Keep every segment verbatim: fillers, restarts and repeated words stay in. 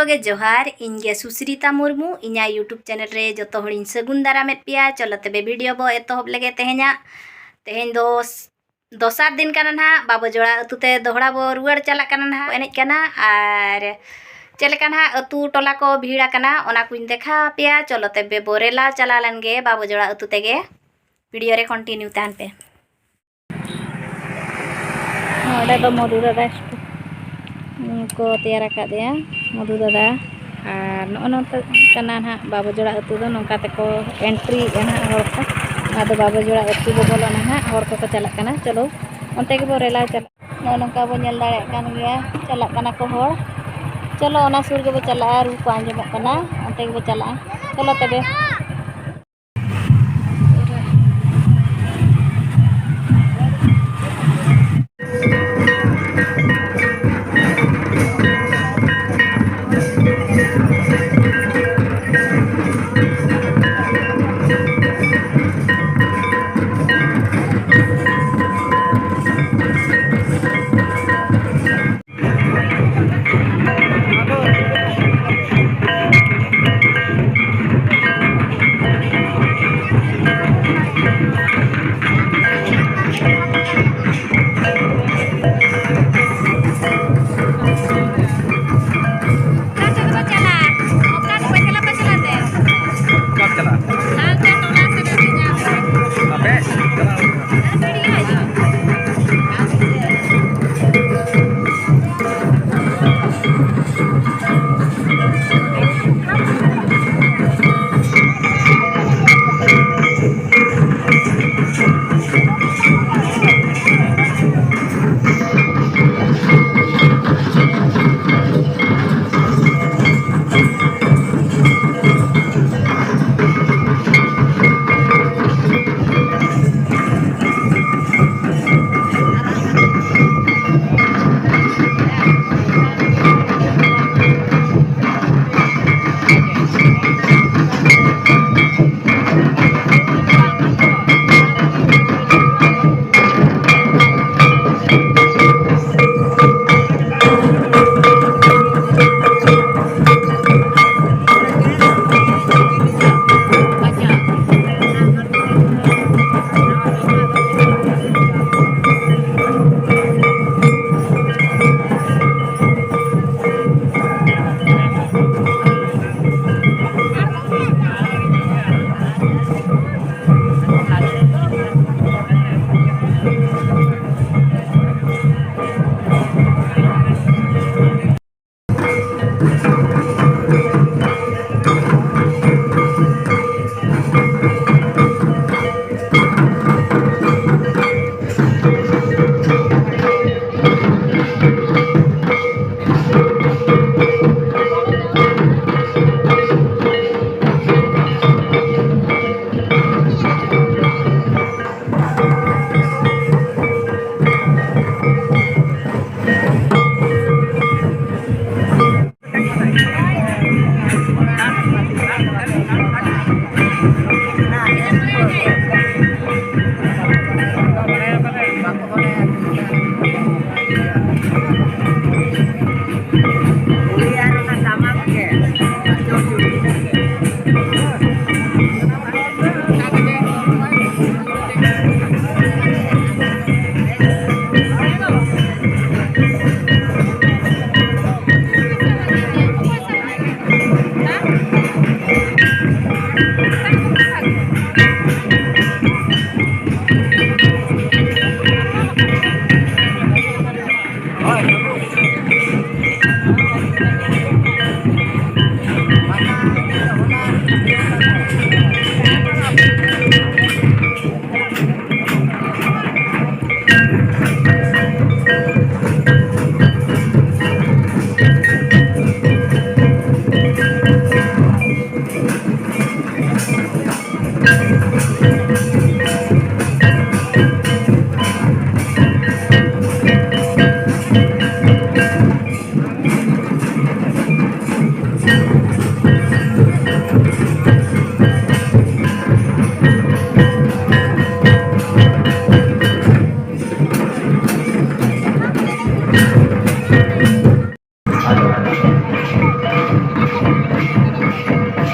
ᱜᱮ ᱡᱚᱦᱟᱨ, ᱤᱧ ᱜᱮ ᱥᱩᱥᱨᱤᱛᱟ ᱢᱩᱨᱢᱩ, ᱤᱧᱟᱹᱜ YouTube channel ᱨᱮ ᱡᱚᱛᱚ ᱦᱚᱲᱤᱧ ᱥᱟᱹᱜᱩᱱ ᱫᱟᱨᱟᱢᱮᱫ ᱯᱮᱭᱟ᱾ ᱪᱚᱞᱚ ᱛᱚᱵᱮ video ᱵᱚ ᱮᱛᱚᱦᱚᱵ ᱞᱮᱜᱮ ᱛᱮᱦᱮᱧᱟᱜ᱾ ᱛᱮᱦᱮᱧ ᱫᱚ ᱥ-, ᱫᱚᱥᱟᱨ ᱫᱤᱱ ᱠᱟᱱᱟ ᱱᱟᱦᱟᱜ, ᱵᱟᱵᱚ ᱡᱚᱲᱟ ᱟᱹᱛᱩ ᱛᱮ ᱫᱚᱦᱲᱟ ᱵᱚ ᱨᱩᱣᱟᱹᱲ ᱪᱟᱞᱟᱜ ᱠᱟᱱᱟ ᱱᱟᱦᱟᱜ, ᱮᱱᱮᱡ ᱠᱟᱱᱟ᱾ ᱟᱨ ᱪᱮᱫ ᱞᱮᱠᱟ ᱱᱟᱦᱟᱜ ᱟᱹᱛᱩ ᱴᱚᱞᱟ ᱠᱚ ᱵᱷᱤᱲ ᱟᱠᱟᱱᱟ, ᱚᱱᱟ ᱠᱚᱧ ᱫᱮᱠᱷᱟᱣ ᱟᱯᱮᱭᱟ᱾ ᱪᱚᱞᱚ ᱛᱚᱵᱮ ᱵᱚ ᱨᱮᱞᱟ ᱪᱟᱞᱟᱣ ᱞᱮᱱ ᱜᱮ ᱵᱟᱵᱚ ᱡᱚᱲᱟ ᱟᱹᱛᱩ ᱛᱮᱜᱮ᱾ Video ᱨᱮ continue ᱛᱟᱦᱮᱱ ᱯᱮ᱾ ᱱᱚᱰᱮ ᱫᱚ ᱢᱚᱫᱷᱩ ᱫᱟᱫᱟ ᱠᱚ ᱛᱮᱭᱟᱨ ᱟᱠᱟᱫᱮᱭᱟ, ᱢᱚᱫᱷᱩ ᱫᱟᱫᱟ᱾ ᱟᱨ ᱱᱚᱜᱼᱚ ᱱᱚᱛᱮ ᱠᱟᱱᱟ ᱱᱟᱦᱟᱜ ᱵᱟᱵᱚ ᱡᱚᱲᱟ ᱟᱹᱛᱩ ᱫᱚ, ᱱᱚᱝᱠᱟ ᱛᱮᱠᱚ entry ᱮᱫᱼᱟ ᱱᱟᱦᱟᱜ ᱦᱚᱲ ᱠᱚ᱾ ᱟᱫᱚ ᱵᱟᱵᱚ ᱡᱚᱲᱟ ᱟᱹᱛᱩ ᱫᱚ ᱵᱚᱞᱚᱱᱟ ᱱᱟᱦᱟᱜ, ᱦᱚᱲ ᱠᱚᱠᱚ ᱪᱟᱞᱟᱜ ᱠᱟᱱᱟ᱾ ᱪᱚᱞᱚ ᱚᱱᱛᱮ ᱜᱮᱵᱚ ᱨᱮᱞᱟ ᱪᱟᱞᱟᱜ᱾ ᱱᱚᱜᱼᱚ ᱱᱚᱝᱠᱟ ᱵᱚ ᱧᱮᱞ ᱫᱟᱲᱮᱭᱟᱜ ᱠᱟᱱ ᱜᱮᱭᱟ, ᱪᱟᱞᱟᱜ ᱠᱟᱱᱟ ᱠᱚ ᱦᱚᱲ᱾ ᱪᱚᱞᱚ ᱚᱱᱟ ᱥᱩᱨ ᱜᱮᱵᱚ ᱪᱟᱞᱟᱜᱼᱟ, ᱨᱩ ᱠᱚ ᱟᱸᱡᱚᱢᱚᱜ ᱠᱟᱱᱟ, ᱚᱱᱛᱮ ᱜᱮᱵᱚ ᱪᱟᱞᱟᱜᱼᱟ᱾ ᱪᱚᱞᱚ ᱛᱚᱵᱮ᱾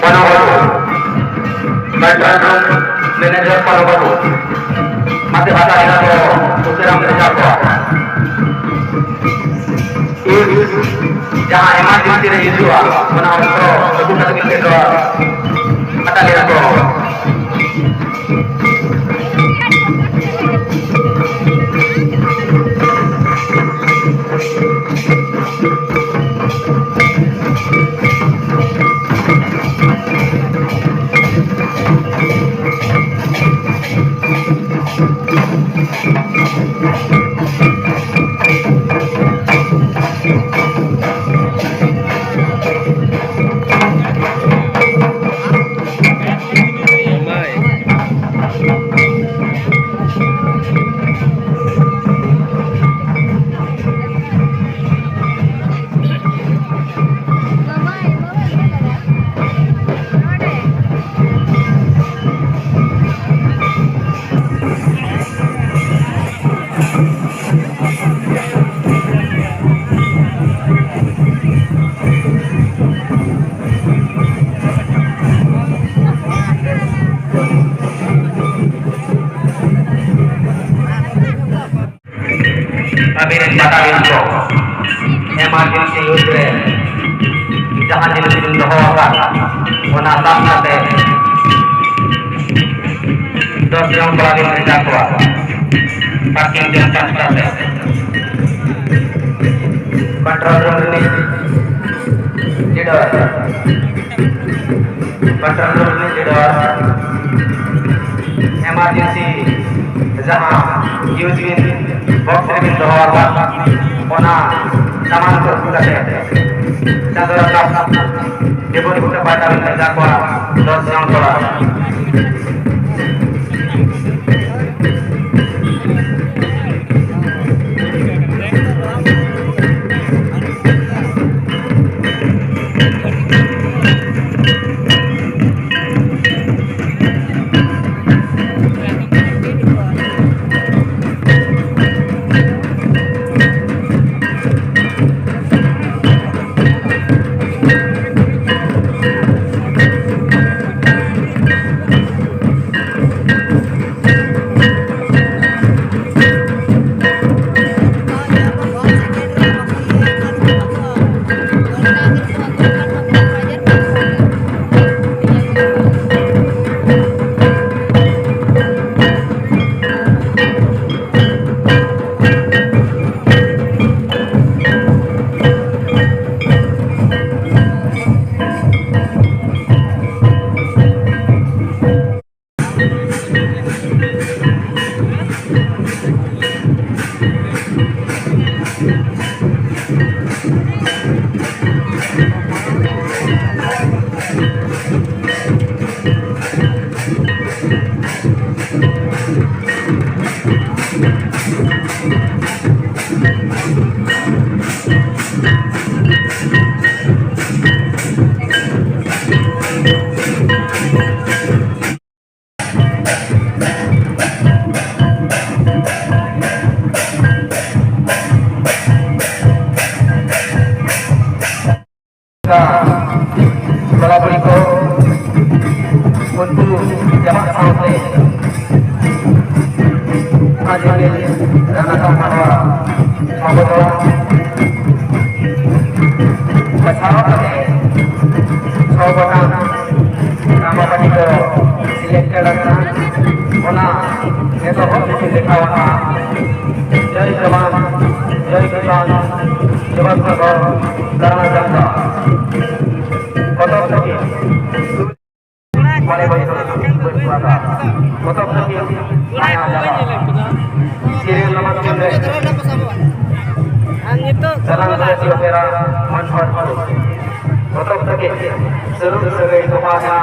ᱯᱟᱱᱚ ᱵᱟᱹᱵᱩ, control room manager ᱯᱟᱱᱚ ᱵᱟᱹᱵᱩ, ᱢᱟᱥᱮ ᱵᱟᱛᱟ ᱮᱱᱟ ᱠᱚ ᱩᱥᱟᱹᱨᱟᱢ ᱵᱷᱮᱡᱟ ᱠᱚᱣᱟ᱾ ᱤᱧ ᱡᱟᱦᱟᱸ emergency ᱨᱮ ᱦᱤᱡᱩᱜᱼᱟ, ᱚᱱᱟ ᱚᱠᱛᱚ ᱟᱹᱜᱩ ᱠᱟᱛᱮ ᱜᱮ ᱥᱮᱴᱮᱨᱚᱜᱼᱟ᱾ ᱵᱟᱛᱟ ᱮᱱᱟ ᱠᱚ᱾ ᱟᱹᱵᱤᱱ ᱨᱮᱱ ᱵᱟᱰᱟᱭᱤᱭᱟᱹ ᱠᱚ emergency use ᱨᱮ ᱡᱟᱦᱟᱸ ᱡᱤᱱᱤᱥ ᱵᱤᱱ ᱫᱚᱦᱚ ᱟᱠᱟᱫ, ᱚᱱᱟ ᱥᱟᱵ ᱠᱟᱛᱮ ᱫᱚᱥ ᱡᱚᱱ ᱠᱚᱲᱟ ᱵᱤᱱ ᱵᱷᱮᱡᱟ ᱠᱚᱣᱟ parking ᱡᱚᱝ ᱯᱟᱥᱴᱟ ᱥᱮᱫ᱾ Control room ᱨᱤᱱᱤᱡ leader, control room ᱨᱤᱱᱤᱡ leader, emergency ᱡᱟᱦᱟᱸ use bin box ᱨᱮᱵᱤᱱ ᱫᱚᱦᱚ ᱟᱠᱟᱫ, ᱚᱱᱟ ᱥᱟᱢᱟᱱ ᱠᱚ ᱟᱹᱜᱩ ᱠᱟᱛᱮ ᱪᱟᱸᱫᱚ ᱨᱟᱠᱟᱵ ᱰᱤᱵᱚᱱ ᱵᱩᱴᱟᱹ ᱯᱟᱦᱴᱟ ᱵᱤᱱ ᱵᱷᱮᱡᱟ ᱠᱚᱣᱟ ᱫᱚᱥ ᱡᱚᱱ ᱠᱚᱲᱟ᱾ ᱠᱚᱲᱟ ᱠᱩᱲᱤ ᱠᱚ ᱩᱱᱠᱩ ᱪᱟᱞᱟᱜ ᱥᱟᱶᱛᱮ ᱚᱱᱟ ᱡᱤᱱᱤᱥ ᱨᱟᱱᱟᱠᱟᱢ ᱢᱟᱰᱣᱟ ᱢᱟᱰᱣᱟ ᱵᱟᱪᱷᱟᱣ ᱠᱟᱛᱮ ᱪᱷᱚ ᱜᱚᱴᱟᱝ ᱨᱟᱢᱟᱯᱟᱴᱤ ᱠᱚ ᱥᱤᱞᱮᱠᱴᱮᱰ ᱟᱠᱟᱱᱟ᱾ ᱚᱱᱟ ᱮᱛᱚᱦᱚᱵ ᱨᱮᱠᱚ ᱫᱮᱠᱷᱟᱣ ᱟᱠᱟᱫᱼᱟ ᱡᱚᱭ ᱡᱚᱣᱟᱱ, ᱡᱚᱭ ᱠᱤᱥᱟᱱ, ᱡᱚᱣᱟᱱ ᱥᱚᱝᱜᱷᱚ, ᱫᱟᱨᱟᱱᱟ ᱡᱟᱢᱫᱟ᱾ ᱯᱚᱛᱚᱵ ᱛᱟᱹᱠᱤᱱ ᱢᱚᱬᱮ ᱵᱚᱪᱷᱚᱨ ᱵᱟᱹᱱᱩᱜ ᱟᱠᱟᱫ᱾ ᱯᱚᱛᱚᱵ ᱛᱟᱹᱠᱤᱱ ᱢᱟᱭᱟ ᱡᱟᱞᱟ᱾ ᱥᱤᱨᱤᱭᱟᱞ ᱱᱚᱢᱵᱚᱨ ᱛᱤᱱ ᱨᱮ ᱪᱟᱞᱟᱱ ᱵᱤᱞᱟᱹᱛᱤ ᱚᱯᱮᱨᱟ ᱢᱚᱱ ᱦᱚᱲ ᱠᱚ᱾ ᱯᱚᱛᱚᱵ ᱛᱟᱹᱠᱤᱱ ᱥᱟᱹᱨᱩ ᱥᱟᱹᱜᱟᱹᱭ ᱛᱚᱯᱟ ᱮᱱᱟ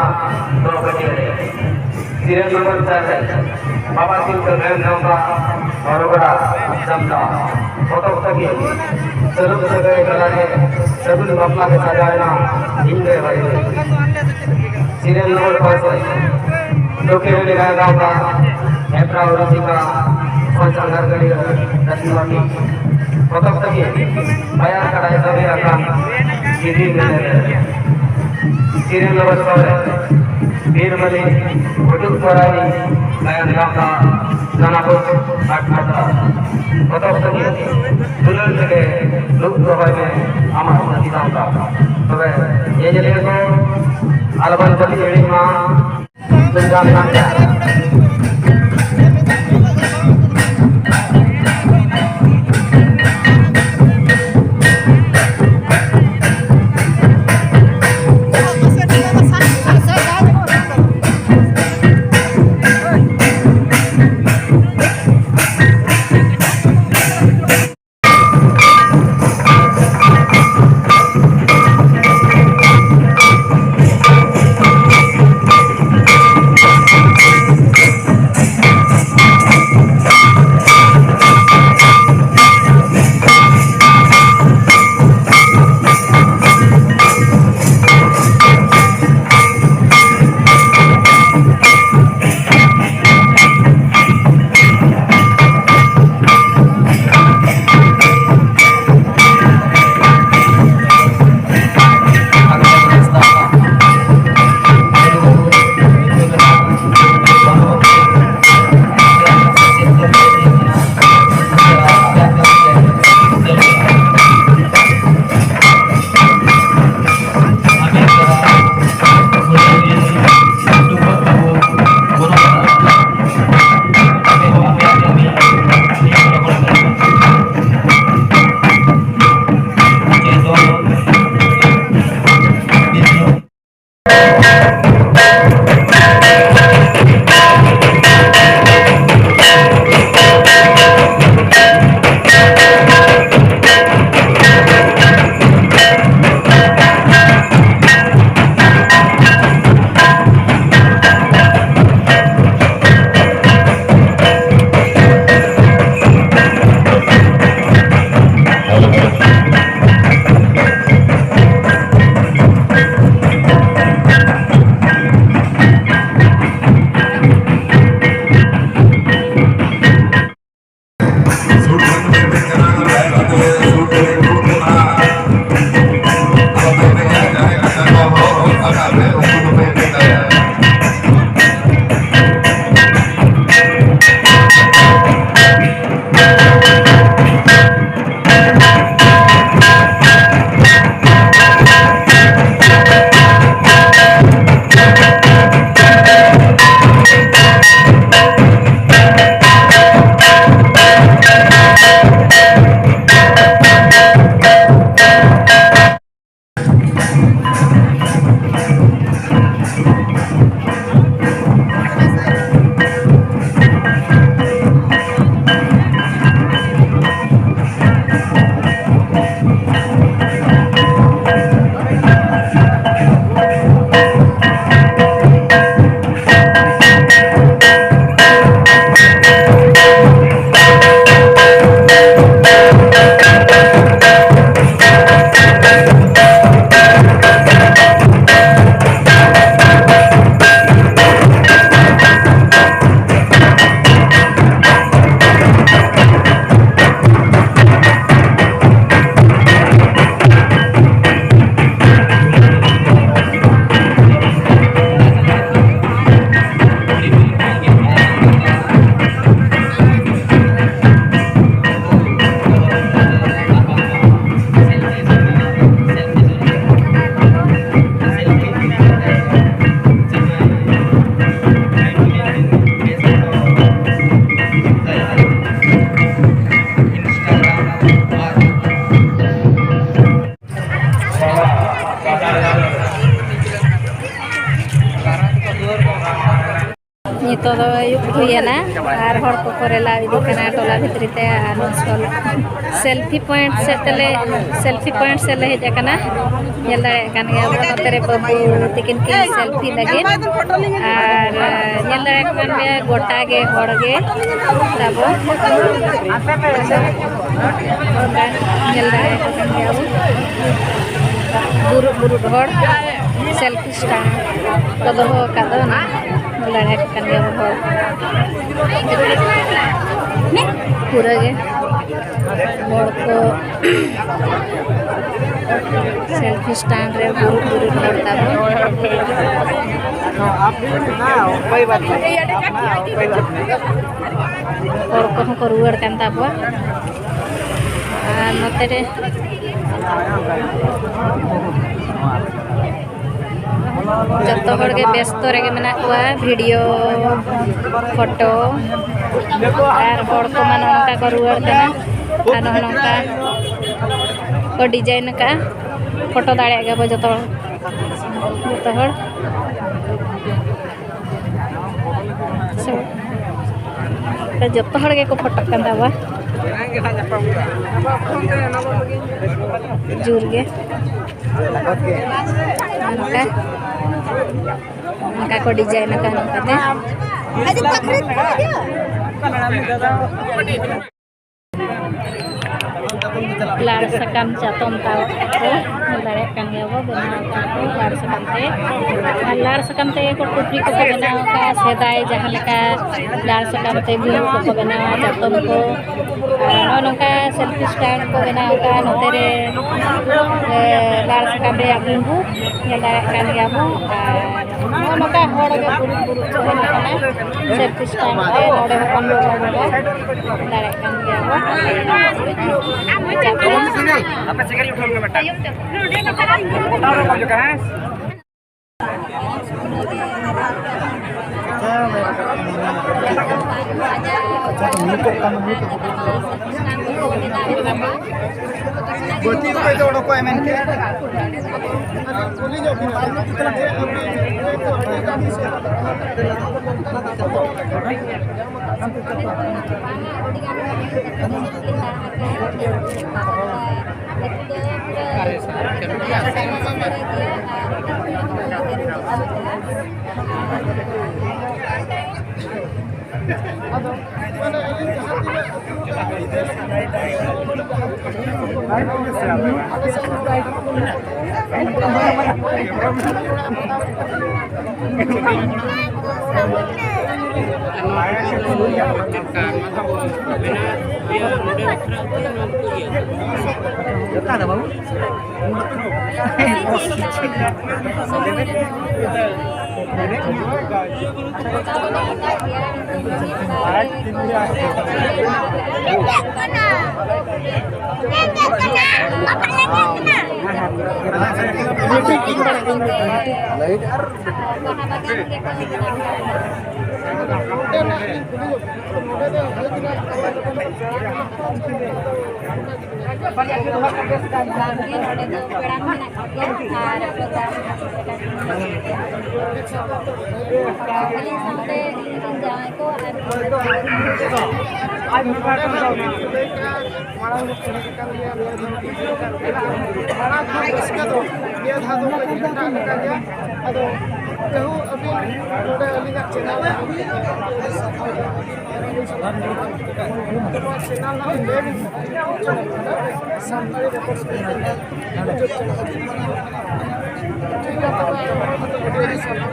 ᱫᱚ ᱜᱟᱹᱰᱭᱟᱹ ᱨᱮ᱾ ᱥᱤᱨᱤᱭᱟᱞ ᱱᱚᱢᱵᱚᱨ ᱪᱟᱨ ᱨᱮ ᱵᱟᱵᱟ ᱥᱤᱝ ᱫᱚ ᱜᱟᱭᱟᱱ ᱜᱟᱶᱛᱟ ᱦᱚᱨᱚᱜᱟᱲᱟ ᱡᱟᱢᱫᱟ᱾ ᱯᱚᱛᱚᱵ ᱛᱟᱹᱠᱤᱱ ᱥᱟᱹᱨᱩ ᱥᱟᱹᱜᱟᱹᱭ ᱛᱟᱞᱟᱨᱮ ᱥᱟᱹᱜᱩᱱ ᱵᱟᱯᱞᱟ ᱜᱮ ᱥᱟᱡᱟᱣ ᱮᱱᱟ ᱤᱧ ᱨᱮ ᱵᱟᱭ ᱨᱮ᱾ ᱥᱤᱨᱤᱭᱟᱞ ᱱᱚᱢᱵᱚᱨ ᱯᱟᱸᱪ ᱨᱮ ᱞᱳᱠᱮ ᱨᱮ ᱜᱟᱭᱟᱱ ᱜᱟᱶᱛᱟ ᱦᱮᱯᱨᱟᱣ ᱨᱩᱥᱤᱠᱟ ᱥᱚᱸᱪᱟᱝᱜᱟᱨ ᱜᱟᱹᱰᱤᱭᱟᱹ ᱫᱟᱹᱠᱷᱤᱱ ᱢᱟᱴᱤ᱾ ᱯᱚᱛᱚᱵ ᱛᱟᱹᱠᱤᱱ ᱵᱟᱭᱟᱨ ᱠᱟᱰᱟᱭ ᱥᱟᱹᱵᱤ ᱟᱠᱟᱱ ᱜᱤᱫᱤ ᱢᱮᱱᱮ᱾ ᱥᱤᱨᱤᱭᱟᱞ ᱱᱚᱢᱵᱚᱨ ᱪᱷᱚ ᱨᱮ ᱵᱤᱨᱢᱟᱹᱞᱤ ᱜᱷᱩᱴᱩ ᱯᱚᱨᱟᱭ ᱜᱟᱭᱟᱱ ᱜᱟᱶᱛᱟ ᱫᱟᱱᱟᱯᱩᱨ ᱟᱴ ᱢᱟᱰᱟ᱾ ᱯᱚᱛᱚᱵ ᱛᱟᱹᱠᱤᱱ ᱫᱩᱞᱟᱹᱲ ᱛᱮᱜᱮ ᱫᱩᱜ ᱫᱚᱦᱚᱭ ᱢᱮ ᱟᱢᱟᱜ ᱥᱟᱹᱛᱤ ᱥᱟᱶᱛᱟ᱾ ᱛᱚᱵᱮ ᱧᱮᱧᱮᱞᱤᱭᱟᱹ ᱠᱚ ᱟᱞᱚᱵᱚᱱ ᱡᱟᱹᱯᱤᱫ ᱦᱤᱲᱤᱧ ᱢᱟ᱾ ᱱᱤᱛᱚᱜ ᱫᱚ ᱟᱹᱭᱩᱵ ᱦᱩᱭᱮᱱᱟ ᱟᱨ ᱦᱚᱲ ᱠᱚᱠᱚ ᱨᱮᱞᱟ ᱤᱫᱤᱜ ᱠᱟᱱᱟ ᱴᱚᱞᱟ ᱵᱷᱤᱛᱨᱤ ᱛᱮ᱾ ᱟᱨ ᱱᱚᱣᱟ ᱥᱮᱞ-, ᱥᱮᱞᱯᱷᱤ ᱯᱚᱭᱮᱱᱴ ᱥᱮᱫ ᱛᱮᱞᱮ, ᱥᱮᱞᱯᱷᱤ ᱯᱚᱭᱮᱱᱴ ᱥᱮᱫ ᱞᱮ ᱦᱮᱡ ᱟᱠᱟᱱᱟ᱾ ᱧᱮᱞ ᱫᱟᱲᱮᱭᱟᱜ ᱠᱟᱱ ᱜᱮᱭᱟ ᱵᱚᱱ, ᱱᱚᱛᱮ ᱨᱮ ᱵᱟᱹᱵᱩ ᱛᱤᱠᱤᱱ ᱠᱤᱱ ᱥᱮᱞᱯᱷᱤ ᱞᱟᱹᱜᱤᱫ᱾ ᱟᱨ ᱧᱮᱞ ᱫᱟᱲᱮᱭᱟᱜ ᱠᱟᱱ ᱜᱮᱭᱟ ᱜᱚᱴᱟ ᱜᱮ ᱦᱚᱲ ᱜᱮ ᱛᱟᱵᱚᱱ᱾ ᱧᱮᱞ ᱫᱟᱲᱮᱭᱟᱠᱚ ᱠᱟᱱ ᱜᱮᱭᱟ ᱵᱚᱱ, ᱵᱩᱨᱩ ᱵᱩᱨᱩ ᱦᱚᱲ ᱥᱮᱞᱯᱷᱤ ᱥᱴᱟᱱᱰ ᱠᱚ ᱫᱚᱦᱚ ᱟᱠᱟᱫ ᱫᱚ, ᱚᱱᱟ ᱧᱮᱞ ᱫᱟᱲᱮᱭᱟᱠᱚ ᱠᱟᱱ ᱜᱮᱭᱟ ᱵᱚᱱ ᱦᱚᱲ᱾ ᱯᱩᱨᱟᱹ ᱜᱮ ᱦᱚᱲ ᱠᱚ ᱥᱮᱞᱯᱷᱤ ᱥᱴᱟᱱᱰ ᱨᱮ ᱵᱩᱨᱩ ᱵᱩᱨᱩ ᱦᱚᱲ ᱛᱟᱵᱚᱱ᱾ ᱦᱚᱲ ᱠᱚᱦᱚᱸ ᱠᱚ ᱨᱩᱣᱟᱹᱲ ᱠᱟᱱ ᱛᱟᱵᱚᱣᱟ᱾ ᱟᱨ ᱱᱚᱛᱮ ᱨᱮ ᱡᱚᱛᱚ ᱦᱚᱲ ᱜᱮ ᱵᱮᱥᱛᱚ ᱨᱮᱜᱮ ᱢᱮᱱᱟᱜ ᱠᱚᱣᱟ, ᱵᱷᱤᱰᱤᱭᱳ, ᱯᱷᱳᱴᱳ, ᱟᱨ ᱦᱚᱲ ᱠᱚᱢᱟ ᱱᱚᱜᱼᱚ ᱱᱚᱝᱠᱟ ᱠᱚ ᱨᱩᱣᱟᱹᱲ ᱠᱟᱱᱟ᱾ ᱟᱨ ᱱᱚᱜᱼᱚ ᱱᱚᱝᱠᱟ ᱠᱚ ᱰᱤᱡᱟᱭᱤᱱ ᱟᱠᱟᱫᱼᱟ, ᱯᱷᱳᱴᱳ ᱫᱟᱲᱮᱭᱟᱜ ᱜᱮᱭᱟ ᱵᱚ ᱡᱚᱛᱚ ᱦᱚᱲ, ᱡᱚᱛᱚ ᱦᱚᱲ᱾ ᱡᱚᱛᱚ ᱦᱚᱲ ᱜᱮᱠᱚ ᱯᱷᱳᱴᱳᱜ ᱠᱟᱱ ᱛᱟᱵᱚᱣᱟ᱾ ᱡᱳᱨ ᱜᱮ᱾ ᱚᱱᱠᱟ, ᱚᱱᱠᱟ ᱠᱚ ᱰᱤᱡᱟᱭᱤᱱ ᱟᱠᱟᱫ ᱱᱚᱝᱠᱟᱛᱮ᱾ ᱞᱟᱲ ᱥᱟᱠᱟᱢ ᱪᱟᱛᱚᱢ ᱛᱟᱣ ᱠᱚ ᱧᱮᱞ ᱫᱟᱲᱮᱭᱟᱜ ᱠᱟᱱ ᱜᱮᱭᱟ ᱵᱚ, ᱵᱮᱱᱟᱣ ᱟᱠᱟᱫ ᱠᱚ ᱞᱟᱲ ᱥᱟᱠᱟᱢ ᱛᱮ᱾ ᱟᱨ ᱞᱟᱲ ᱥᱟᱠᱟᱢ ᱛᱮᱜᱮ ᱠᱚ ᱴᱩᱯᱨᱤ ᱠᱚᱠᱚ ᱵᱮᱱᱟᱣ ᱟᱠᱟᱫᱼᱟ, ᱥᱮᱫᱟᱭ ᱡᱟᱦᱟᱸ ᱞᱮᱠᱟ ᱞᱟᱲ ᱥᱟᱠᱟᱢ ᱛᱮ ᱵᱤᱦᱩ ᱠᱚᱠᱚ ᱵᱮᱱᱟᱣᱟ, ᱪᱟᱛᱚᱢ ᱠᱚ᱾ ᱟᱨ ᱱᱚᱜᱼᱚ ᱱᱚᱝᱠᱟ ᱥᱮᱞᱯᱷᱤ ᱥᱴᱮᱱᱰ ᱠᱚ ᱵᱮᱱᱟᱣ ᱟᱠᱟᱫᱼᱟ ᱱᱚᱛᱮ ᱨᱮ, ᱮ, ᱞᱟᱲ ᱥᱟᱠᱟᱢ ᱨᱮᱭᱟᱜ ᱵᱤᱦᱩ ᱧᱮᱞ ᱫᱟᱲᱮᱭᱟᱜ ᱠᱟᱱ ᱜᱮᱭᱟ ᱵᱚ᱾ ᱟᱨ ᱱᱚᱜᱼᱚ ᱱᱚᱝᱠᱟ ᱦᱚᱲ ᱜᱮ ᱵᱩᱨᱩ ᱵᱩᱨᱩ ᱠᱚ ᱦᱮᱡ ᱟᱠᱟᱱᱟ ᱥᱮᱞᱯᱷᱤ ᱥᱴᱮᱱᱰ ᱛᱮ ᱱᱚᱰᱮ ᱦᱚᱸ ᱠᱚᱱ ᱫᱟᱲᱮᱭᱟᱜ ᱠᱟᱱ ᱜᱮᱭᱟ ᱵᱚ᱾ ᱵᱟᱹᱛᱤ ᱚᱠᱚᱭ ᱫᱚ ᱚᱰᱚᱠᱚᱜᱼᱟᱭ ᱢᱮᱱᱛᱮ? ᱠᱩᱞᱤ ᱧᱚᱜ ᱵᱤᱱ᱾ ᱚᱠᱟ ᱫᱚ ᱵᱟᱹᱵᱩ? ᱵᱟᱝᱜᱮ, ᱱᱚᱰᱮ ᱫᱚ ᱯᱮᱲᱟ ᱦᱚᱸ ᱢᱮᱱᱟᱜ ᱠᱚᱜᱮᱭᱟ ᱟᱨ ᱟᱹᱞᱤᱧ ᱥᱟᱶᱛᱮ ᱤᱧ ᱨᱮᱱ ᱡᱟᱶᱟᱭ ᱠᱚ ᱟᱨ ᱢᱟᱲᱟᱝ ᱫᱚ ᱛᱟᱦᱮᱸ ᱠᱟᱱ ᱜᱮᱭᱟ, ᱱᱤᱭᱟᱹ ᱫᱷᱟᱣ ᱫᱚ ᱢᱟᱲᱟᱝ ᱠᱷᱚᱱ ᱨᱟᱹᱥᱠᱟᱹ ᱫᱚ ᱱᱤᱭᱟᱹ ᱫᱷᱟᱣ ᱫᱚ ᱠᱟᱹᱡ ᱮᱴᱟᱜ ᱞᱮᱠᱟ ᱜᱮᱭᱟ᱾ ᱟᱫᱚ ᱡᱟᱭᱦᱳᱠ, ᱟᱹᱵᱤᱱ ᱱᱚᱰᱮ ᱟᱹᱞᱤᱧᱟᱜ ᱪᱮᱱᱮᱞ ᱨᱮ ᱱᱚᱣᱟ ᱪᱮᱱᱮᱞ ᱨᱮᱱᱟᱜ ᱞᱤᱧ ᱞᱟᱹᱭ ᱟᱹᱵᱤᱱ ᱠᱟᱱᱟ, ᱥᱟᱱᱛᱟᱲᱤ ᱨᱮᱠᱚᱨᱰ ᱥᱠᱩᱞ ᱨᱮᱱᱟᱜ YouTube ᱪᱮᱱᱮᱞ᱾ ᱴᱷᱤᱠ ᱜᱮᱭᱟ, ᱛᱚᱵᱮ ᱟᱹᱰᱤ ᱟᱹᱰᱤ ᱥᱟᱨᱦᱟᱣ᱾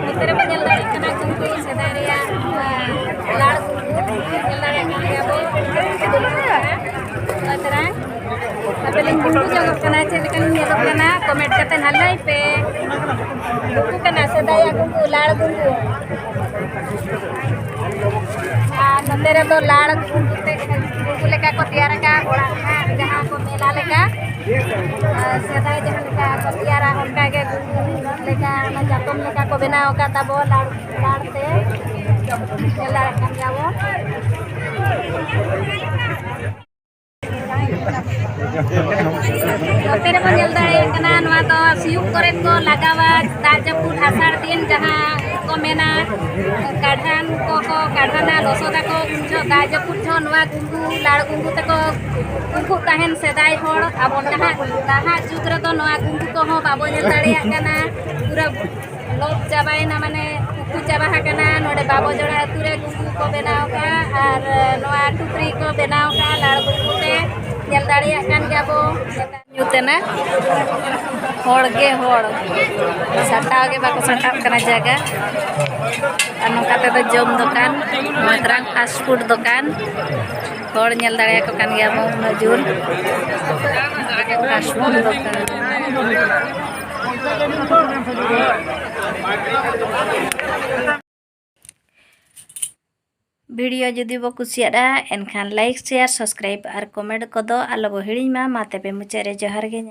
ᱱᱚᱛᱮ ᱨᱮᱵᱚ ᱧᱮᱞ ᱫᱟᱲᱮᱭᱟᱜ ᱠᱟᱱᱟ ᱜᱩᱝᱜᱩ, ᱥᱮᱫᱟᱭ ᱨᱮᱭᱟᱜ, ᱟᱸ, ᱞᱟᱲ ᱜᱩᱝᱜᱩ ᱧᱮᱞ ᱫᱟᱲᱮᱭᱟᱜ ᱠᱟᱱ ᱜᱮᱭᱟ ᱵᱚ᱾ ᱱᱚᱜᱼᱚᱭ ᱛᱚᱨᱟ ᱟᱯᱮ ᱞᱤᱧ ᱜᱩᱝᱜᱩ ᱡᱚᱝᱚᱜ ᱠᱟᱱᱟ, ᱪᱮᱫ ᱞᱮᱠᱟ ᱞᱤᱧ ᱧᱮᱞᱚᱜ ᱠᱟᱱᱟ, comment ᱠᱟᱛᱮ ᱱᱟᱦᱟᱜ ᱞᱟᱹᱭ ᱯᱮ᱾ ᱜᱩᱝᱜᱩ ᱠᱟᱱᱟ, ᱥᱮᱫᱟᱭᱟᱜ ᱜᱩᱝᱜᱩ, ᱞᱟᱲ ᱜᱩᱝᱜᱩ᱾ ᱟᱨ ᱱᱚᱛᱮ ᱨᱮᱫᱚ ᱞᱟᱲ ᱜᱩᱝᱜᱩ ᱛᱮ, ᱜᱩᱝᱜᱩ ᱞᱮᱠᱟ ᱠᱚ ᱛᱮᱭᱟᱨ ᱟᱠᱟᱫ ᱚᱲᱟᱜ ᱱᱟᱦᱟᱜ, ᱡᱟᱦᱟᱸ ᱠᱚ ᱢᱮᱞᱟ ᱞᱮᱠᱟ᱾ ᱟᱨ ᱥᱮᱫᱟᱭ ᱡᱟᱦᱟᱸ ᱞᱮᱠᱟ ᱠᱚ ᱛᱮᱭᱟᱨᱟ, ᱚᱱᱠᱟ ᱜᱮ ᱜᱩᱝᱜᱩ ᱞᱮᱠᱟ, ᱚᱱᱟ ᱪᱟᱛᱚᱢ ᱞᱮᱠᱟ ᱠᱚ ᱵᱮᱱᱟᱣ ᱟᱠᱟᱫ ᱛᱟᱵᱚ ᱞᱟᱲ, ᱞᱟᱲ ᱛᱮ᱾ ᱧᱮᱞ ᱫᱟᱲᱮᱭᱟᱜ ᱠᱟᱱ ᱜᱮᱭᱟ ᱵᱚ᱾ ᱱᱚᱛᱮ ᱨᱮᱵᱚᱱ ᱧᱮᱞ ᱫᱟᱲᱮᱭᱟᱜ ᱠᱟᱱᱟ, ᱱᱚᱣᱟ ᱫᱚ ᱥᱤᱭᱳᱜ ᱠᱚᱨᱮ ᱠᱚ ᱞᱟᱜᱟᱣᱟ, ᱫᱟᱜ ᱡᱟᱹᱯᱩᱫ ᱟᱥᱟᱲ ᱫᱤᱱ ᱡᱟᱦᱟᱸ ᱠᱚ ᱢᱮᱱᱟ, ᱠᱟᱰᱷᱟᱱ ᱠᱚᱠᱚ ᱠᱟᱰᱷᱟᱱᱟ, ᱞᱚᱥᱚᱫᱟᱠᱚ, ᱩᱱ ᱡᱚᱦᱚᱜ ᱫᱟᱜ ᱡᱟᱹᱯᱩᱫ ᱡᱚᱦᱚᱜ ᱱᱚᱣᱟ ᱜᱩᱝᱜᱩ, ᱞᱟᱲ ᱜᱩᱝᱜᱩ ᱛᱮᱠᱚ ᱜᱩᱝᱜᱩᱜ ᱛᱟᱦᱮᱱ ᱥᱮᱫᱟᱭ ᱦᱚᱲ᱾ ᱟᱵᱚ ᱱᱟᱦᱟᱜ, ᱱᱟᱦᱟᱜ ᱡᱩᱜᱽ ᱨᱮᱫᱚ ᱱᱚᱣᱟ ᱜᱩᱝᱜᱩ ᱠᱚᱦᱚᱸ ᱵᱟᱵᱚ ᱧᱮᱞ ᱫᱟᱲᱮᱭᱟᱜ ᱠᱟᱱᱟ, ᱯᱩᱨᱟᱹ ᱞᱚᱯ ᱪᱟᱵᱟᱭᱮᱱᱟ, ᱢᱟᱱᱮ ᱩᱠᱩ ᱪᱟᱵᱟ ᱟᱠᱟᱱᱟ᱾ ᱱᱚᱰᱮ ᱵᱟᱵᱚ ᱡᱚᱲᱟ ᱟᱹᱛᱩ ᱨᱮ ᱜᱩᱝᱜᱩ ᱠᱚ ᱵᱮᱱᱟᱣ ᱟᱠᱟᱫᱼᱟ ᱟᱨ ᱱᱚᱣᱟ ᱴᱩᱯᱨᱤ ᱠᱚ ᱵᱮᱱᱟᱣ ᱟᱠᱟᱫᱼᱟ ᱞᱟᱲ ᱜᱩᱝᱜᱩ ᱛᱮ᱾ ᱧᱮᱞ ᱫᱟᱲᱮᱭᱟᱜ ᱠᱟᱱ ᱜᱮᱭᱟ ᱵᱚ᱾ ᱧᱩᱛᱮᱱᱟ ᱦᱚᱲ ᱜᱮ ᱦᱚᱲ, ᱥᱟᱴᱟᱣ ᱜᱮ ᱵᱟᱠᱚ ᱥᱟᱴᱟᱜ ᱠᱟᱱᱟ ᱡᱟᱭᱜᱟ᱾ ᱟᱨ ᱱᱚᱝᱠᱟ ᱛᱮᱫᱚ ᱡᱚᱢ ᱫᱚᱠᱟᱱ, ᱢᱟᱛᱨᱟᱝ ᱯᱷᱟᱥᱴ ᱯᱷᱩᱰ ᱫᱚᱠᱟᱱ, ᱦᱚᱲ ᱧᱮᱞ ᱫᱟᱲᱮᱭᱟᱠᱚ ᱠᱟᱱ ᱜᱮᱭᱟ ᱵᱚ ᱩᱱᱟᱹᱜ ᱡᱳᱨ᱾ ᱯᱷᱟᱥᱴ ᱯᱷᱩᱰ ᱫᱚᱠᱟᱱ᱾ ᱵᱷᱤᱰᱤᱭᱳ ᱡᱩᱫᱤ ᱵᱚ ᱠᱩᱥᱤᱭᱟᱫᱼᱟ, ᱮᱱᱠᱷᱟᱱ ᱞᱟᱭᱤᱠ, ᱥᱮᱭᱟᱨ, ᱥᱟᱵᱥᱠᱨᱟᱭᱤᱵ ᱟᱨ ᱠᱚᱢᱮᱱᱴ ᱠᱚᱫᱚ ᱟᱞᱚ ᱵᱚ ᱦᱤᱲᱤᱧ ᱢᱟ᱾ ᱢᱟ ᱛᱚᱵᱮ ᱢᱩᱪᱟᱹᱫ ᱨᱮ ᱡᱚᱦᱟᱨ ᱜᱮ᱾